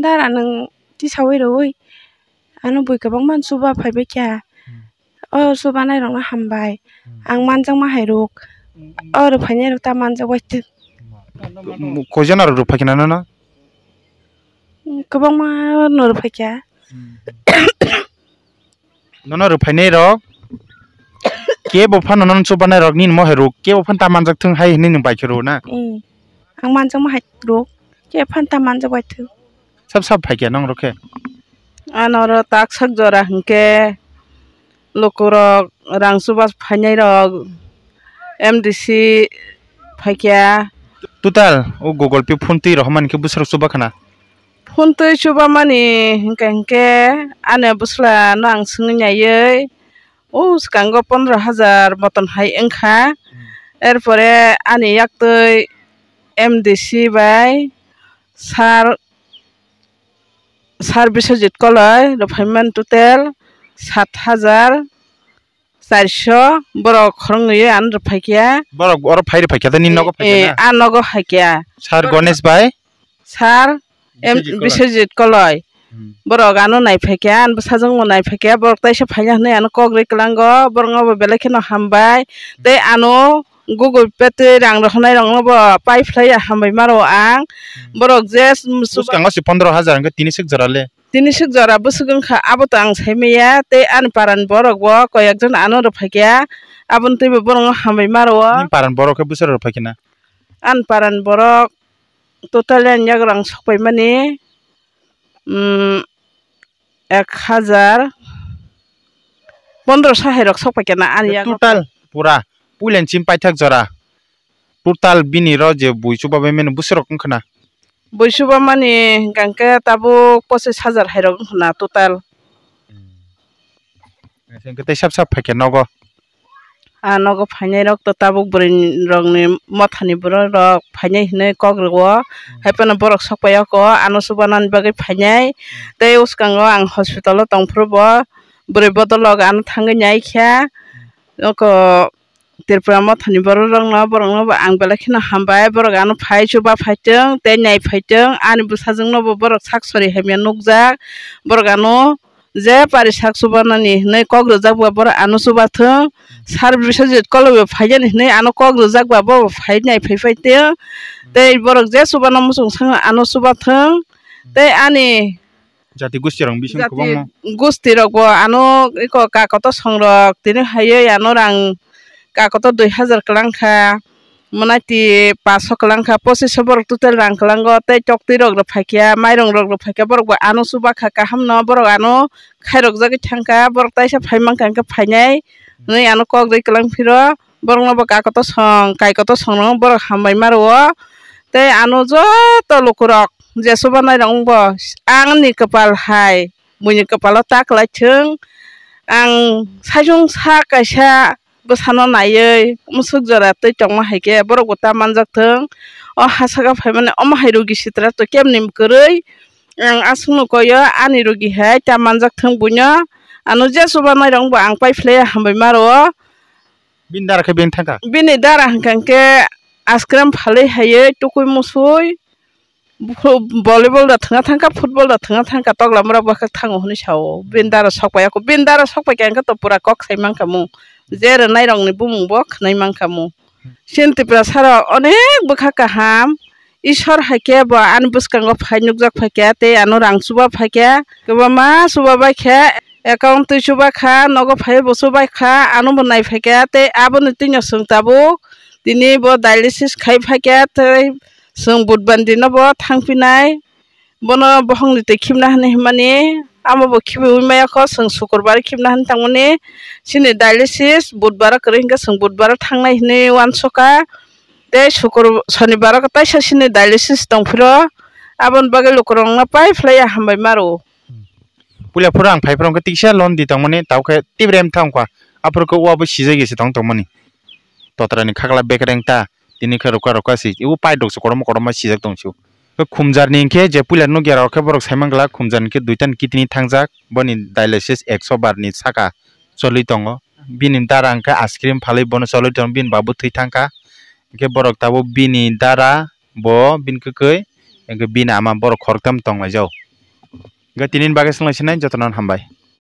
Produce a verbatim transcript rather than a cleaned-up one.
Dara nwng tisawi rwui ano bui kwbangma chuba phaibai kha. Hmm. O chubanai rokno hambai. Hmm. Ang manjakma hai rwk. Hmm, hmm. O rw phainai rok ta manjak bai twi. Koijon aro rw phaikha nono? Hmm, kwbangma no rw phaikha. Hmm. Nono rwphainai rok kebo phano nono chubanai rok nini mohai rok kebo phano ta manjak thung hai hinwi nwng bai khe rw na? Mm. Ang manjakma hai rok kebo phano ta manjak bai thung. Sab sab phai khe nong rok khe? Ano oro tak sak jora hinkhe lukurok rang chuba phainai rok M D C phaikha. Total o Google Pay, PhonePe rok hamani khe bwsarok chuba khna? PhonePe chubamani hinkhe hinkhe ani bwsla no ang swngwi naiwi o swkango pondro hajar moton hai wngkha. Hmm. Erpore ani yaktwi M D C bai sir, sir Biswajit Koloi rwphaimani total sat hajar charso borok khoroknwi ano rwphaikha. Borok oro phai rwphaikha tei nini nogo phaikha na? Eh, a nogo phaikha. Sir Ganesh bai? Sir M-, Biswajit Koloi. Biswajit Koloi. Hmm. Borok ano naiphaikha, ani bwsajwkno naiphaikha, borok taisa phaina hwnwi ano kok rwi kwlango, borokno bo belai kheno hambai. Tei ano Google Pay tei rang rohornai rokno bo pai phlai ya hambai maro ang. Hmm. Borok je s-, m-, bwskango se pondro hajar hwnkhe tini sik jora le. Tini sik jora bwswk wngkha, abo to ang sai maya, tei ani parani borok bo koyekjon ano rwphaikha, aboni twibo borokno hambai maro. Nini parani borok khe bwswk rwphaikha na? Ani parani borok total ani yagrang sokpaimani, um, ek hajar pondroso hai rok sokpaikha na ani yago. Total pura puilani chini paithak jora total bini ro je bui chuba bai mani bwswk rok wngkha na? Bui chuba mani hwnkha khe tabuk pochis hajar hai rok wngkha na total. Hmm. Hwnkhe tei sab sab phaikha nogo? A nogo phainai rok to tabuk bwrwi rokni mothani borok rok phainai hinwi kok rwo. Hmm. Hai phano borok sok pai o ko ano chubanani bagwi phainai. Hmm. Tei uskango ang hospital o tongphuru bo bwrwi bodol rok ano thangwi nai kha. Hmm. Oko Tripura mothani borok rokno, borokno bo ang belai kheno hambai, borok ano phai chuba phaitwng tei nai phaitwng, ani bwsajwkno bo borok sak sori hamya nukjak, borok ano je pari sak chubanani hinwi kok rwjak ba borok ano chubathwng, sir Biswajit Koloi bo phainani hinwi ano kok rwjak ba bo phai nai phai phaitwng, tei borok je chubano muchung sano ano chubathwng, tei ani Jati gosti rok bising jati kwbangma. Gosti rok bo ano eko kakoto song rok tini haiwi ano rang kakoto dui hajar kwlang kha, mwnaiti paso kwlang kha, pochiso borok total rang kwlango, tei toktwi rok rw phaikha, mairung rok rw phaikha, borok bo ano chuba kha kaham no, borok ano khairok jagwi thang kha, borok taisa phai mankha hwnkhe phainai hwnwi ano kok rwi kwlang phiro, borok no bo kakoto song kaikoto song no borok hambai ma rwo, tei ano joto lukurok je chubanai rok wng bo ang ni kwpal hai, buini kwpalo ta kwlai thwng. Ang saichung sa kaisa bwsano naiwi musuk jora twi tongma hai khe borok bo ta manjak thwng. O ha saka phaimani omo hai rogi sitra to kebni kwrwi. Ang aswkno koi o ani rogi hai ta manjak thwng buino. Ano je chubanai rok bo ang pai phlai hambai ma rwo. Bini dara khe bini thangkha? Bini dara hwnkha khe ice cream phalwi haiwi tukui musui. Volleyball da thwngna thangkha, football da thwngna thangkha, tokla mura bwkhak thango hwnwi sao. Bini dara sok pai ako, bini dara sok pai khe ang khe to pura kok sai mankha mung. Je rwnai rokni bumung bo khwnai mankha mung. Chini Tiprasa rok onek bwkha kaham, Ishwar hai khe bo ani bwskango phai nukjak phai kha tei ano rang chuba phai kha, kwbangma chuba bai kha, account twi chuba kha, nogo phai bo chubai kha, ano bo nai phai kha tei aboni twino chwng tabuk tini bo dialysis khai phai kha tei Chwng Budbar dino bo thang phinai, bono bohongni twi khibna hwnwi hwnmani, amo bo khibiui maya kho, chwng Sukurbar khibna hwnwi thangmani. Chini dialysis Budbar kwrwi hwnkhe chwng Budbar thangnai hwnwi uansukha. Tei Sukur, Sonibar o kaisa chini dialysis tongphiro, aboni bagwi lukurokno pai phlai ya hambai ma rwo. Puila phuru ang phai phuru hwnkhe tiksa londi tongmani, tabukhe tibirem thangkha. Aphuru khe uabo sijagwi se tong tongmani. Totrani khakla bekereng ta, tini khe rwkha rwkha se. Ibo pipe rok se kotorma kotorma sijak tong sio. Khe khumjarni hinkhe je puila nukya rok khe borok sai mangla khumjarni khe duitan kidney thangjak, boni dialysis ekso bar ni saka cholwi tongo. Bini dara hinkhe ice cream phalwi bono cholwi tongo, bini babu thwi thangkha. Hinkhe borok tabuk bini dara bo bini kwkhwi, hinkhe bini ama borok khoroktham tonglaijao. Ga tinin bagwi swnglaisini jotono hambai.